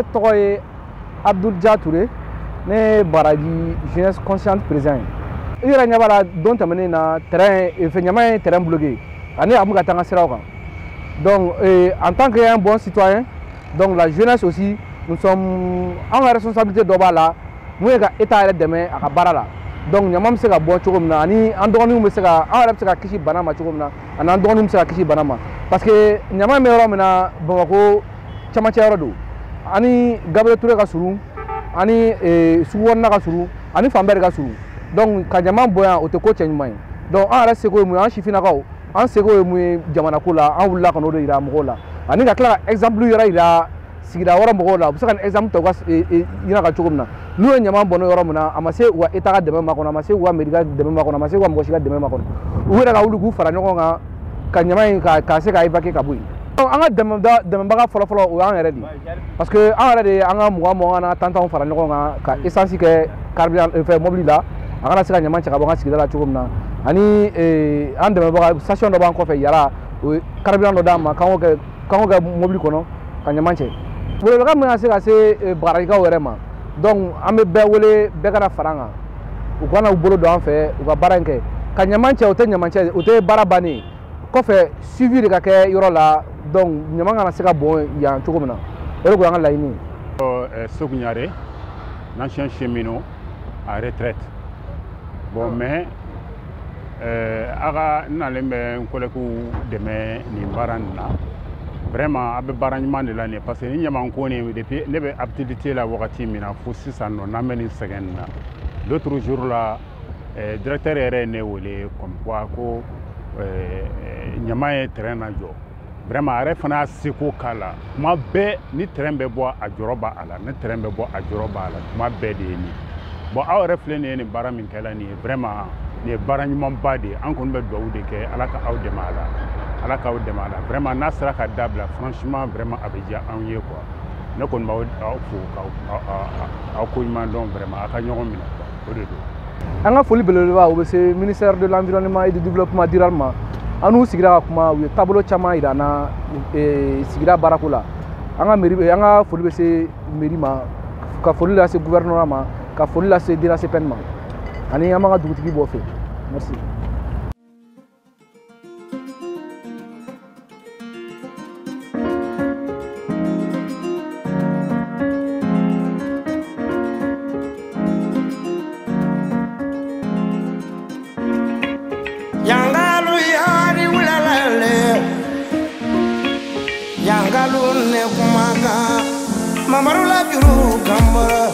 Ne tɔgɔ ye Abdoul Dia Touré, ne Baraji jeunesse consciente président ye. I yɛrɛ ɲɛ b'a la don tɛmɛnen na terrain fɛn ɲama ye terrain bloqué ani a bɛ ka taa an ka siraw kan. Donc en tant qu'un bon citoyen, donc la jeunesse aussi, nous sommes an ka responsabilité dɔ b'a la mun ye ka état yɛrɛ dɛmɛ a ka baara la. Donc ɲama bɛ se ka bɔ cogo min na ani an dɔgɔninw bɛ se ka an yɛrɛ bɛ se ka kisi bana ma cogo min na ani an dɔgɔninw bɛ se ka kisi bana ma, parce que ɲama bɛ yɔrɔ min na Bamakɔ camancɛ yɔrɔ don, ani Gabriel Touré ka surun, ani sugu kɔnɔna ka surun, ani fan bɛɛ de ka surun. Donc ka ɲama bɔ yan o tɛ ko cɛɲuman ye. Donc an yɛrɛ seko ye mun ye, an sifinnakaw an seko ye mun ye jamana ko la, an wulila ka n'o de yira mɔgɔw la, ani ka tila ka exemple yɛrɛ yira sigida wɛrɛ mɔgɔw la, u bɛ se ka nin exemple ta u ka ɲina kan cogo min na. N'u ye ɲama bɔn yɔrɔ min na, a ma se u ka état ka dɛmɛ makɔnɔ, a ma se u ka mairie ka dɛmɛ makɔnɔ, a ma se u ka mɔgɔ si ka dɛmɛ makɔnɔ, u yɛrɛ ka wuli k'u fara ɲɔgɔn kan ka ɲama in ka se ka évacuer ka bɔ yen. An ka dɛmɛbaga fɔlɔfɔlɔ o y'an yɛrɛ de ye, parce que an yɛrɛ de ye an ka mugan mugan n'a tan tanw fara ɲɔgɔn kan ka essence kɛ carburant fɛn mobili la, a kana se ka ɲama cɛ ka bɔ an ka sigida la cogo min na. Ani an dɛmɛbaga station dɔ b'an kɔfɛ Yara, o ye carburant dɔ d'an ma k'an k'o kɛ mobili kɔnɔ ka ɲama cɛ. Welewelekan min ka se ka se Bagarajikaw yɛrɛ ma, donc an bɛ bɛɛ wele, bɛɛ ka na fara an kan, u kana u bolo don an fɛ u ka baara in kɛ. Ka ɲama cɛ o tɛ ɲama cɛ, o tɛ baara bannen ye, kɔfɛ suivi de ka kɛ yɔrɔ la, donc ɲama kana se ka bɔn yan cogo min na, o de kun y'an ka laɲini ye. Sékou Niaré, l'ancien cheminot à retraite. Bon, mais a ka n nalen bɛ n collègue dɛmɛ nin baara nin na. Vraiment a bɛ baara ɲuman de la nin ye, parce que ni ɲamanko nin depuis ne bɛ activité la wagati min na fo sisan nɔ n'an bɛ nin sɛgɛn nin na. L'autre jour la, directeur yɛrɛ ye ne wele comme quoi ko ɲama ye terrain lajɔ. Vraiment a yɛrɛ fana y'a seko k'a la, tuma bɛɛ ni terrain bɛ bɔ a jɔrɔ b'a la, ni terrain bɛ bɔ a jɔrɔ b'a la, tuma bɛɛ de ye nin ye. Bon aw yɛrɛ filɛ nin ye nin baara min kɛla nin ye, vraiment nin ye baara ɲumanba de ye. An kɔni bɛ dugawu de kɛ Ala ka aw dɛmɛ a la, Ala k'aw dɛmɛ a la. Vraiment n'a sera ka dabila, franchement vraiment a bɛ diya anw ye quoi. Ne kɔni b'aw fo k'aw ko ɲuman dɔn, vraiment a ka ɲɔgɔn minɛ quoi, o de don. An ka foli belebeleba o bɛ se ministère de l'environnement et du développement durable ma. An n'u sigira ka kuma, u ye taabolo caman yira an na sigida baarako la. An ka mairie, an ka foli bɛ se mairie ma, ka foli lase gouvernement ma, ka foli lase DNACPN ma, ani an b'an ka dugutigi bɔ fɛ. Merci. Yangalu yari wulalale, yangalu ne kumaka, mamaru la juru gamba.